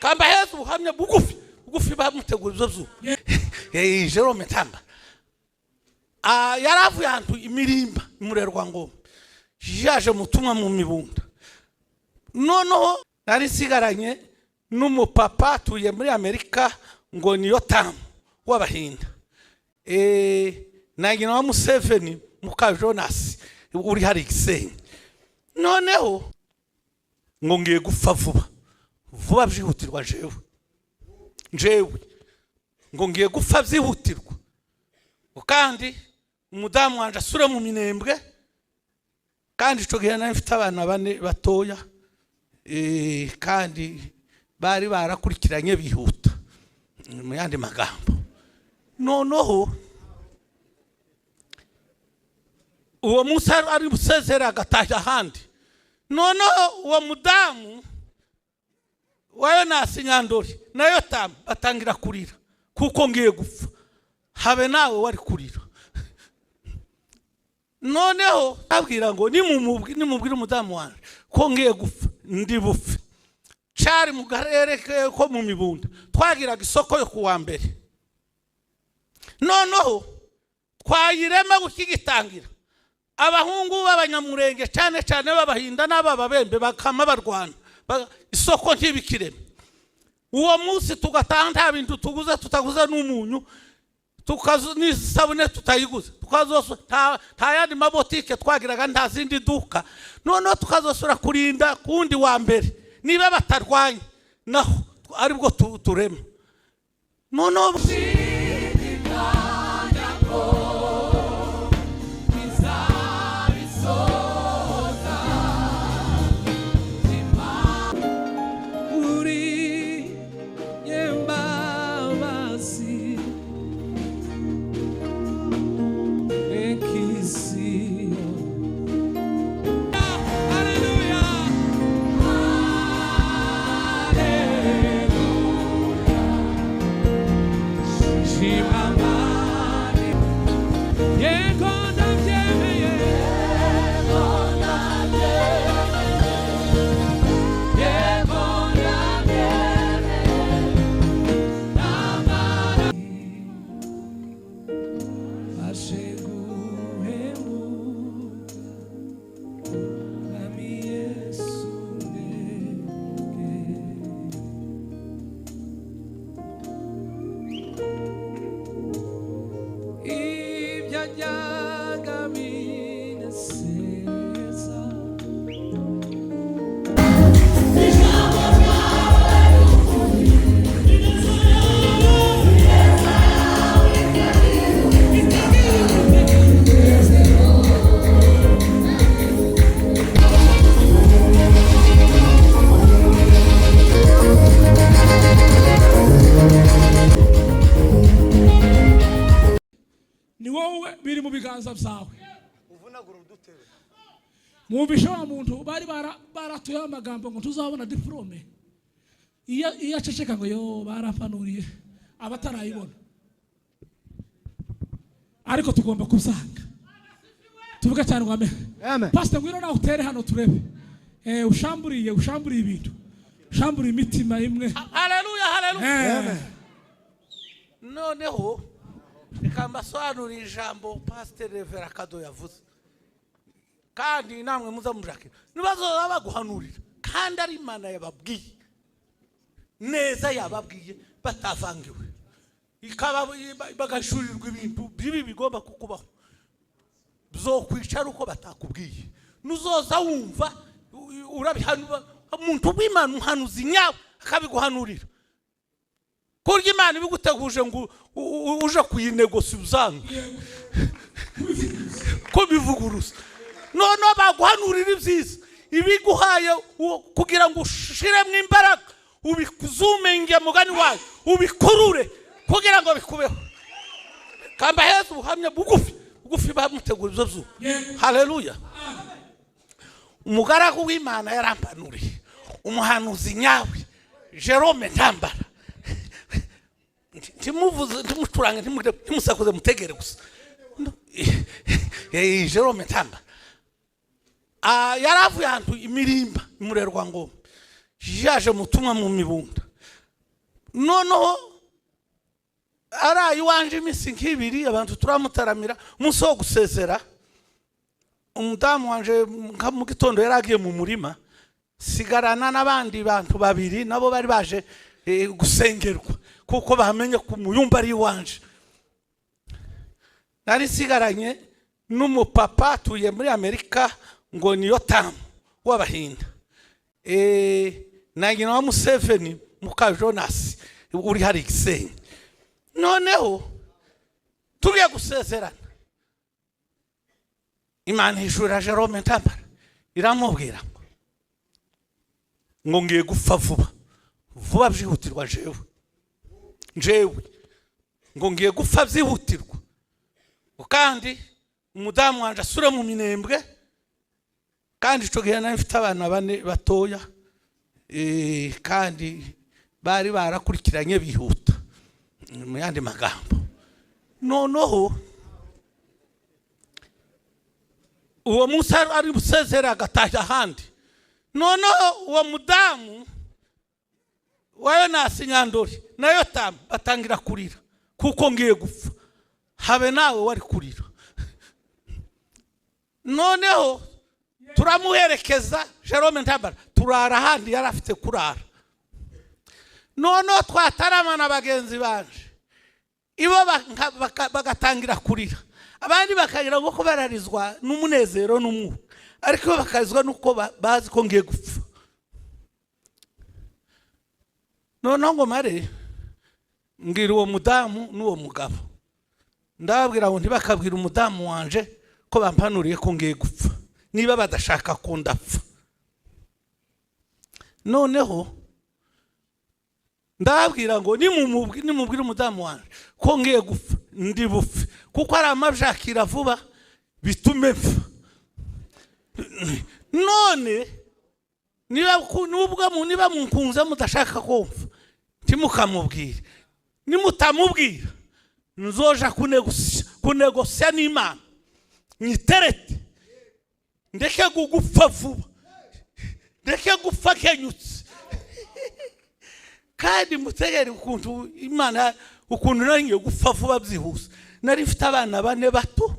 Kambaheza ubuhamya bugufi bugufi. Bamutegura ibyo byuma. Jerome Ntamba yari avuye ahantu imirimba imurerwa ngoma, yaje mutumwa mu Mibunda. Noneho nari nsigaranye n'umupapa atuye muri Amerika, ngo niyo tamu w'Abahinda, na nyina wa Museveni, muka Jonas uri hari Gisenyi. Noneho ngo ngiye gupfa vuba vuba byihutirwa. Njewe ngo ngiye gupfa byihutirwa, kandi umudamu wanje asure mu Minembwe. Kandi icyo gihe nari mfite abana bane batoya, kandi bari barakurikiranye bihuta, mu yandi magambo. Noneho uwo munsi ari busezere agataha ahandi. Noneho uwo mudamu wa Yonasi Nyandori na Yotamu batangira kurira kuko ngiye gupfa. Habe nawe wari kurira. Noneho abwira ngo nimubwire umudamu wanjye ko ngiye gupfa, ndi bupfe. Cari mu karere ko mu Mibunda, twagiraga isoko yo kuwa mbere. Noneho twayirema gukigitangira, abahungu b'Abanyamurenge, cyane cyane b'Abahinda n'ab'Ababembe, bakama barwana. Isoko ntibikireme. Uwo munsi tugataha nta bintu tuguze, tutaguze n'umunyu, n'isabune tutayiguze. Nta yandi mabotike twagiraga, nta zindi duka. Noneho tukazosura kurinda kuwundi wa mbere, niba batarwanye naho aribwo turema. Noneho Uri nyembabazi ekisiyo. Haleluya, haleluya, shimamani. Yego ndabyemeye, yego ndabyemeye, yego ndabyemeye. Namara bashe guhemuka, Mwami Yesu ndege. Ibyajyaga binezeza. Ni wowe biri mu biganza byawe. Mwumvishe wa muntu bari baratuyeho amagambo ngo tuzabona diporome, iyo aceceka ngo yo barampanuriye, aba atarayibona. Ariko tugomba kubisanga. Tuvuge cyane ngo amen. Amen. Pastor, ngwino nawe utere hano turebe. Ushamburiye ibintu, ushamburiye imitima imwe. Haleluya, haleluya. Amen. Noneho reka mbasobanurire ijambo Pasiteri Revera Kado yavuze, kandi namwe muza mushakira nibazoza baguhanurira, kandi ari Imana yababwiye neza, yababwiye batavangiwe, ikaba bagashurirwa ibintu bibi bigomba kukubaho, bizokwicara uko batakubwiye. Nuzoza wumva urabihanura, umuntu w'Imana, umuhanuzi nyawe akabiguhanurira, kurya Imana ibiguteguje ngo uje kuyinegosa uzange ko bivuguruza. Noneho baguhanurira ibyiza, ibiguhaye kugira ngo ushiremo imbaraga, ubizumenge mugani wayo, ubikurure kugira ngo bikubeho. Kambaheza ubuhamya bugufi bugufi. Bamutegura ibyo byuma. Haleluya. Umugaragu w'Imana yarampanuriye, umuhanuzi nyawe Jerome Ntambara. Ntimuvuze, ntimucurange, ntimusakuze, mutegere gusa. Jerome Ntambara yari avuye ahantu imirimba imurerwa ngoma, yaje mutumwa mu Mibunda. Noneho araye iwanje iminsi nk'ibiri, abantu turamutaramira. Umunsi wo gusezera umudamu wanje, nka mu gitondo yari agiye mu murima, sigarana n'abandi bantu babiri, nabo bari baje gusengerwa kuko bamenye ku muyumba ari iwanje. Nari nsigaranye n'umupapa atuye muri Amerika, ngo niyo tamu w'Abahinda, na nyina wa Museveni, muka Jonas uri hari Gisenyi. Noneho tugiye gusezerana, Imana ihishurira Jerome Ntambara, iramubwira ngo ngiye gupfa vuba vuba byihutirwa. Njewe ngo ngiye gupfa byihutirwa, ngo kandi umudamu wanje asure mu Minembwe. Kandi ico gihe nari mfite abana bane batoya, kandi bari barakurikiranye bihuta, mu yandi magambo. Noneho uwo munsi ari busezere agataha ahandi. Noneho uwo mudamu wa Yonasi Nyandori na Yotamu batangira kurira kuko ngiye gupfa. Habe nawe wari kurira. Noneho turamuherekeza Jerome Ntambara, turara ahandi yari afite kurara. Noneho twatarama na bagenzi banje, ibo bagatangira kurira, abandi bakagira ngo ko bararizwa n'umunezero n'umwuka, ariko bo bakarizwa n'uko bazi ko ngiye gupfa. Noneho ngo mare mbwira uwo mudamu n'uwo mugabo, ndababwira ngo ntibakabwira umudamu wanje ko bampanuriye ko ngiye gupfa, niba badashaka ko ndapfa. Noneho ndababwira ngo nimubwire umudamu wanje ko ngiye gupfa, ndi bupfe, kuko ari amabyakira vuba bitume mpfa. None niba nubwo niba munkunze mudashaka kumva, ntimukamubwire. Nimutamubwira, nzoja kunegosya n'Imana, nyiterete ndeke gupfa vuba, ndeke gupfa kenyutse. Kandi mutegere ukuntu Imana, ukuntu nari ngiye gupfa vuba byihuse. Nari mfite abana bane bato,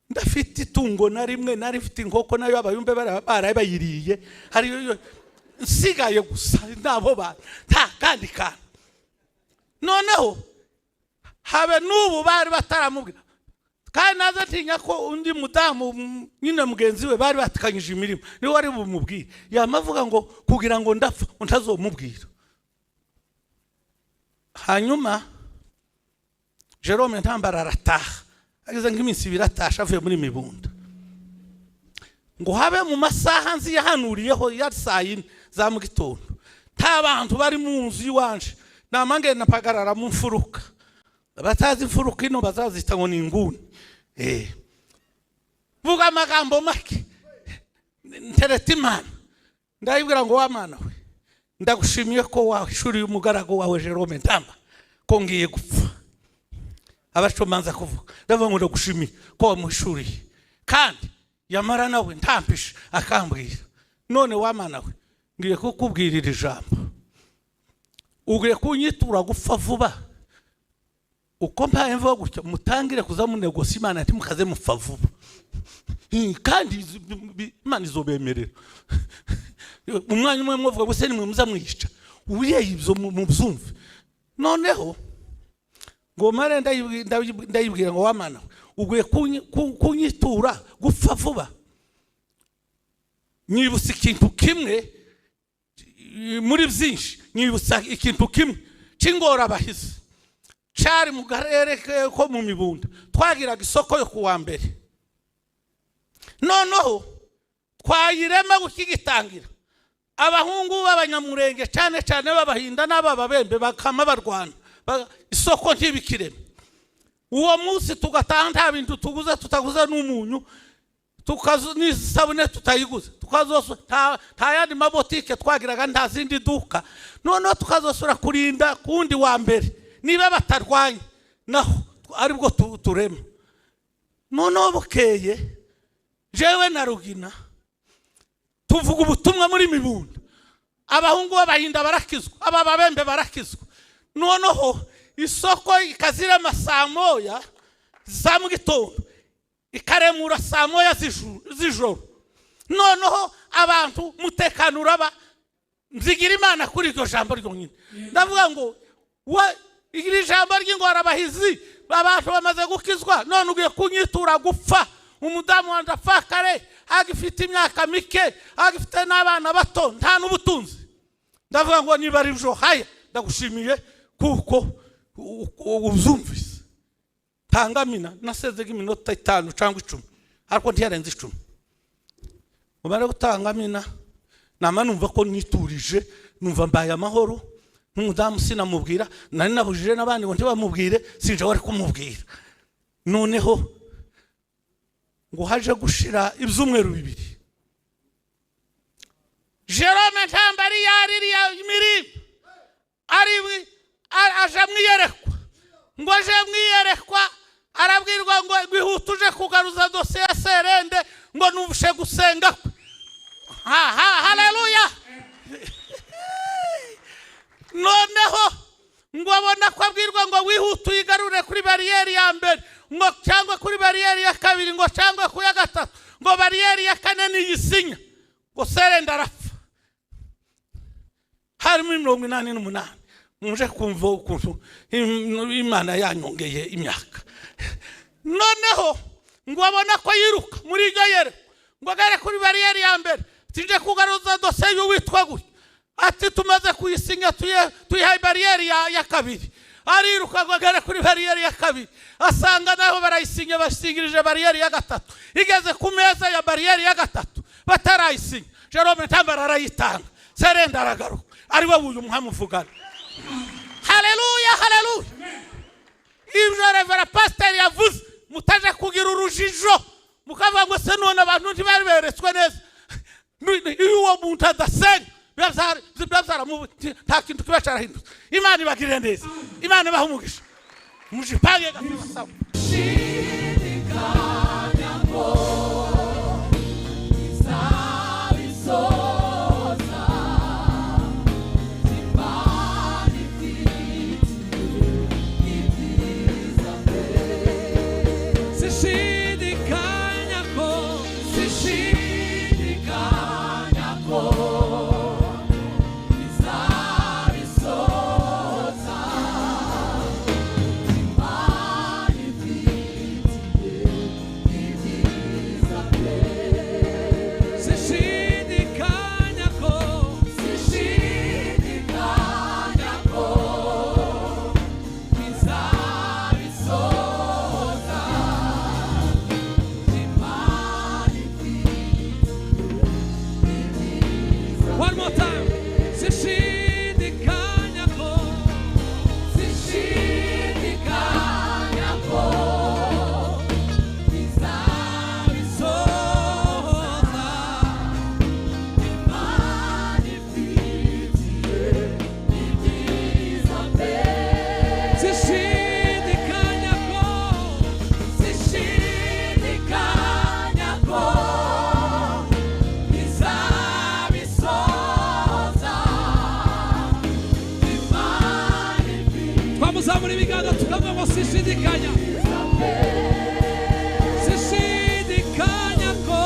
ndafite itungo na rimwe, nari mfite inkoko nayo abayumbe baraye bayiriye, hariyo nsigaye gusa nabo bantu, nta kandi kantu. Noneho habe n'ubu bari bataramubwira, kandi naza atinya ko undi mudamu nyine mugenzi we bari batikanyije imirimo niwe wari bumubwire, yama avuga ngo kugira ngo ndapfa ngo ntazomubwira. Hanyuma Jerome Ntambara arataha, ageze nk'iminsi 2 atasha avuye muri Mibunda, ngo habe mu masaha nzi yahanuriyeho ya saa 4 za mu gitondo, nta bantu bari mu nzu iwanje. Nama ngenda mpagarara mu mfuruka, abatazi imfuruka ino bazazita ngo ni inguni. Vuga amagambo make, ntereta Imana, ndayibwira ngo wa Mana we, ndagushimiye ko wahishuriye umugaragu wawe Jerome Ntamba ko ngiye gupfa. Abacomanza kuvuga, ndavuga ngo ndagushimiye ko wamuhishuriye, kandi yamara nawe ntampishe akambwira. None wa Mana we, ngiye kukubwirira ijambo, ugiye kunyitura gupfa vuba. Uko mpaye mvuga gutya, mutangire kuza munegosa Imana, ntimukaze mupfa vuba. Kandi Imana izobemerera umwanya umwe mwavuga ngo se nimwe muza mwica uye, ibyo mubyumve. Noneho ngo mare ndayibwira ngo wa Mana ugiye kunyitura gupfa vuba. Nyibutsa ikintu kimwe muri byinshi, nyibutsa ikintu kimwe cy'ingorabahizi cari mu karere ko mu Mibunda. Twagiraga isoko yo kuwa mbere, noneho twayirema gukigitangira, abahungu b'Abanyamurenge cyane cyane b'Abahinda n'ab'Ababembe bakama barwana, isoko ntibikireme. Uwo munsi tugataha nta bintu tuguze, tutaguze n'umunyu, n'isabune tutayiguze, nta yandi mabotike twagiraga, nta zindi duka. Noneho tukazosura kurinda kuwundi wa mbere, niba batarwanye naho aribwo turema. Noneho bukeye, jewe na Rugina tuvuga ubutumwa muri Mibunda. Abahungu b'abahinda barakizwa, aba babembe barakizwa. Noneho isoko ikazirema saa 1 za mu gitondo, ikaremura saa 1 z'ijoro. Noneho abantu umutekano uraba. Nzigira Imana kuri iryo jambo ryonyine. Ndavuga ngo iri jambo ry'ingorabahizi, abantu bamaze gukizwa, none ugiye kunyitura gupfa. Umudamu wanjye apfa kare, agifite imyaka mike, agifite n'abana bato, nta n'ubutunzi. Ndavuga ngo niba ari byo, haya, ndagushimiye kuko uzumvise. Tangamina nasezega iminota 5 cyangwa 10, ariko ntiyarenze 10. Mubare gutangamina, nama numva ko niturije, numva mbaye amahoro. N'umudamu sinamubwira, nari nabujije n'abandi ngo ntibamubwire, sinje wari kumubwira. Noneho ngo haje gushira ibyumweru 2, Jerome Ntambari yaririya imirimo ari aje mwiyerekwa. Ngo aje mwiyerekwa, arabwirwa ngo wihute uje kugaruza dosiye ya Serende, ngo nubushe gusenga kwe. Ha ha, haleluya. Noneho ngo abona ko abwirwa ngo wihute uyigarure kuri bariyeri ya mbere, ngo cyangwa kuri bariyeri ya kabiri, ngo cyangwa ku ya gatatu, ngo bariyeri ya kane niyisinya, ngo Serende arapfa. Harimo 88. Muje kumva ukuntu Imana yanyongeye imyaka. Noneho ngo abona ko yiruka muri iryo yere, ngo agere kuri bariyeri ya mbere, tije kugaruza dosiye y'uwitwa gutya, ati tumaze kuyisinya, tuyihaye bariyeri ya kabiri. Ariruka ngo agere kuri bariyeri ya kabiri, asanga naho barayisinya, basingirije bariyeri ya gatatu. Igeze ku meza ya bariyeri ya gatatu batarayisinya, Jerome Ntambara arayitanga, Serende aragaruka, ari we uyu muhamuvugana. Haleluya, haleluya. Ibyo Revera Pasiteri yavuze, mutaje kugira urujijo mukavuga ngo se none abantu ntibari beretswe neza. Iyo uwo muntu adasenga, nta kintu kiba cyarahindutse. Imana ibagirire neza, Imana ibahe umugisha. Mujipange gasawa. Sishidikanya ko, sishidikanya ko izabisohoza. Imana ifitiye ibyiza pe. Sishidikanya ko, sishidikanya ko izabisohoza. One more time. Sishidikanya ko, sishidikanya ko izabisohoza. Imana ifitiye ibyiza pe. Sishidikanya ko, sishidikanya ko izabisohoza. Imana ifitiye. Twamuzamura ibiganza tukavuga ngo sishidikanya, sishidikanya ko,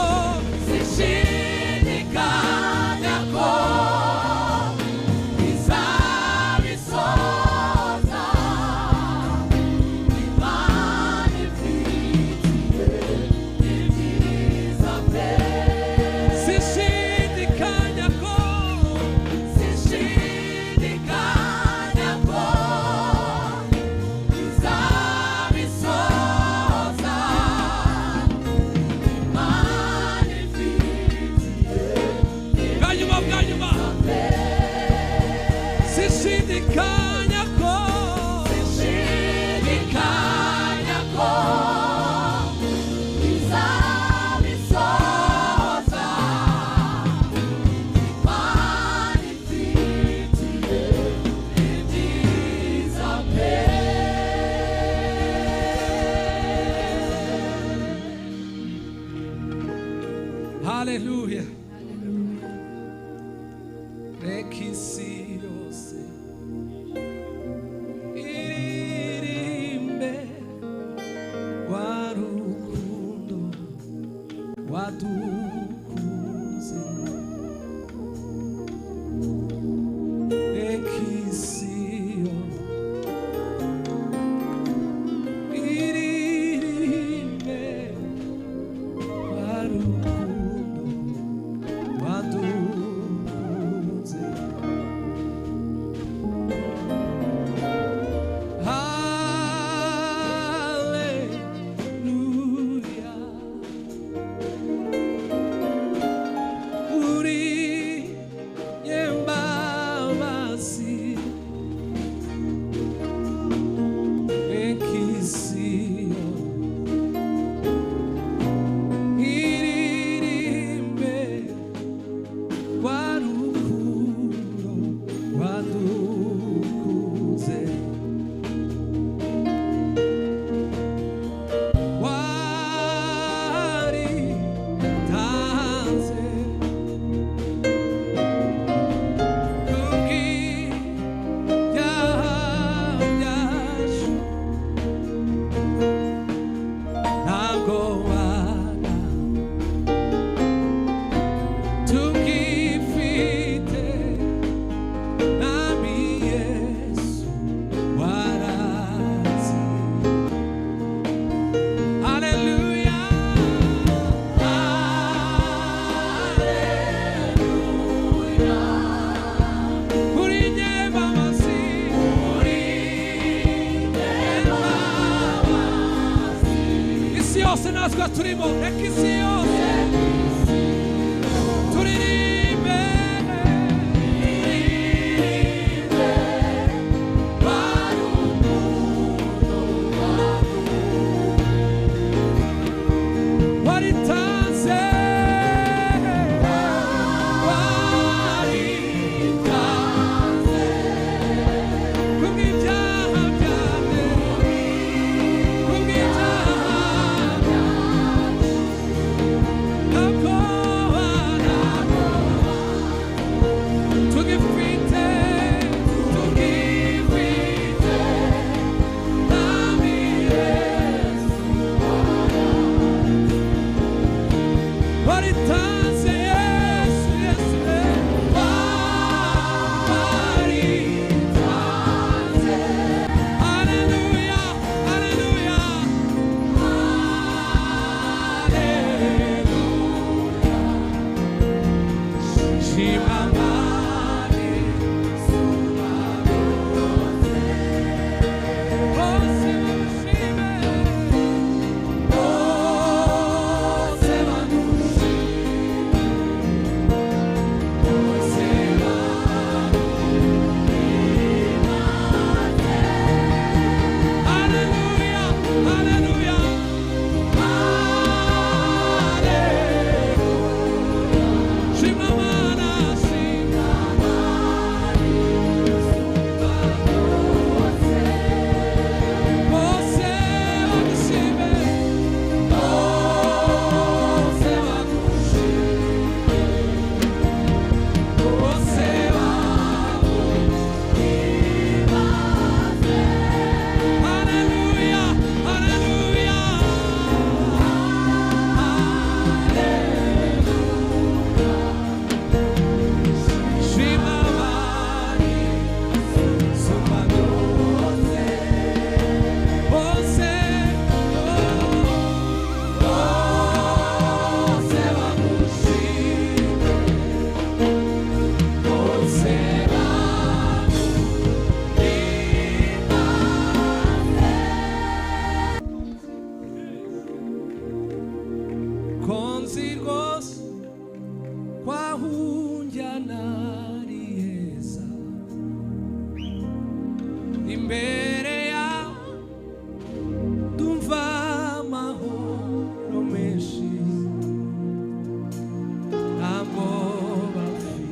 sishidikanya ko izabisohoza. Imana ifitiye ibyiza pe. Sishidikanya ko, sishidikanya ko izabisohoza. Imana ifitiye. Bwa nyuma, bwa nyuma. Sishidikanya ko, sishidikanya ko izabisohoza. Imana ifitiye ibyiza pe. Haleluya. Reka Wadukunze waritanze kubw'ibyaha byacu ntabwo wana tugifite Nami Yesu waratsi. Haleluya, haleluya. Uri nyembabazi, uri nyembabazi. Isi yose natwe turimo, reka isi yose turirimbe, turirimbe. Waritanze, waritanze, kubw'ibyaha byanjye, kubw'ibyaha byanjye, ntabwo tugifite, tugifite, Nami Yesu. Waritanze Yesu, Yesu, waritanze. Haleluya, haleluya, haleluya. Shima Mani, suma bose. Bose bamushime. Bose bamushime. Bose bamuhimbaze. Haleluya, haleluya, haleluya. Shima Mana, shima Mana, suma bose. Bose bagushime, bose bagushime, bose baguhimbaze. Haleluya, haleluya, haleluya. Shima Mani, suma byose. Bose, bose bagushime, bose baguhimbaze. Ko nzi rwose kwahunjyana ari heza imbere yawe ndumva amahoro menshi ntabwo bafite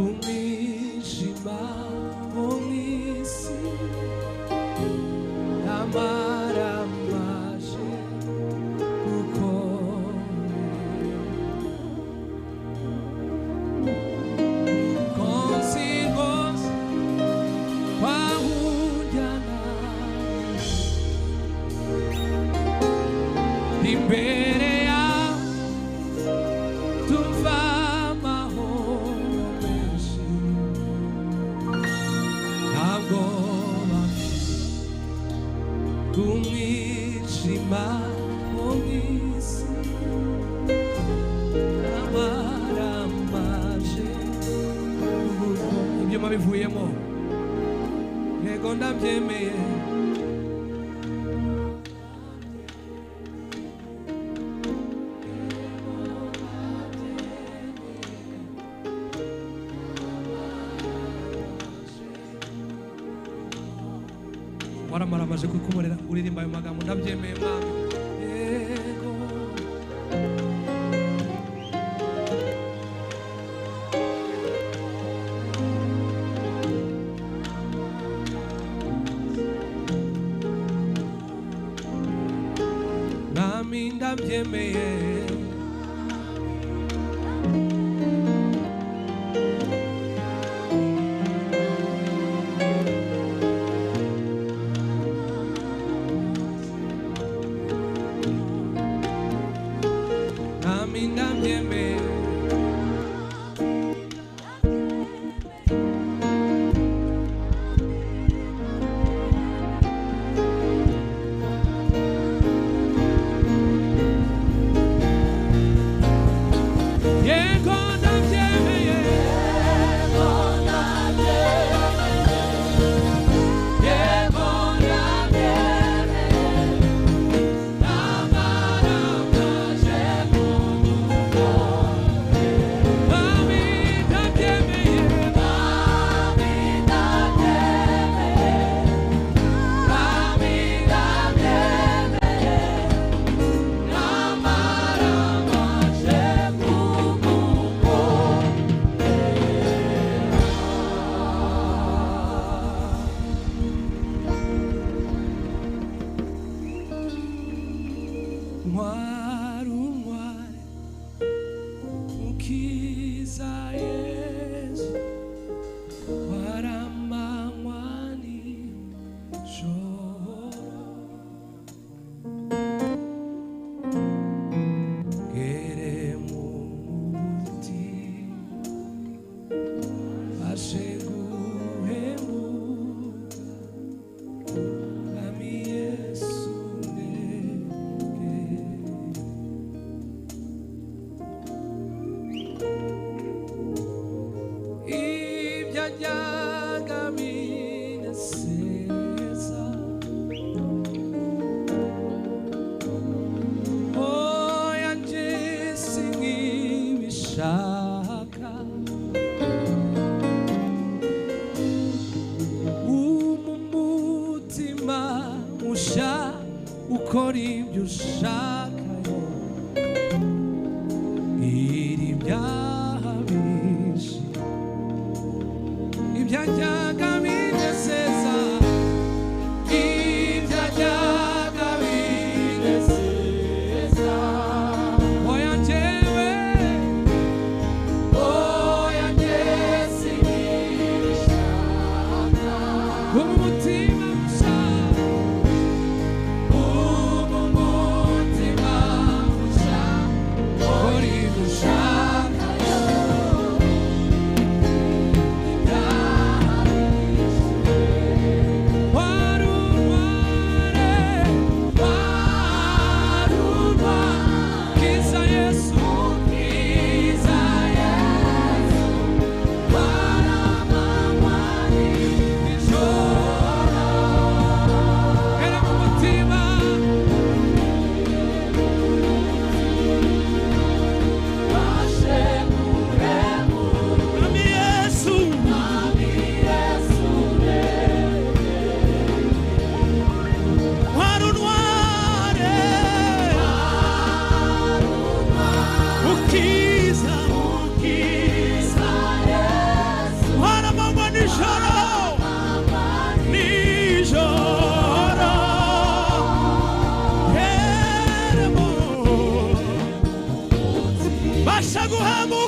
umwijima wo mu isi amaramaje kuko konsi rwose kwahunjyana imbere yawe tumva amahoro menshi ntabwo bafite umwijima wo mu isi amaramaje ibyuma bivuyemo yego ndabyemeye waramaramaje kukumurira uririmba ayo magambo ndabyemeye mwami yego Ndabyemeye. Mwami ndabyemeye. Yego ndabyemeye. Yego ndabyemeye. Namaramaje Mami ndabyemeye. Mami ndabyemeye. Mami ndabyemeye. Namaramaje Ntwari untware Mukiza Yesu waramanywa nijoro Gere mu mutima bashe guhemuka Mwami Yesu ndeke. Ibyajyaga binezeza oya nje sinkibishaka umutima musha ukora ibyo ushaka iri ibyaha byinshi ibyajyaga binezeza ibyajyaga binezeza oya njyewe oya njye sinkibishaka umutima musha umutima musha ukora ibyo ushaka Mwami Yesu ntwari untware ukiza ukiza ntwara amanywa nijoro nijoro heremo basha guhemuka.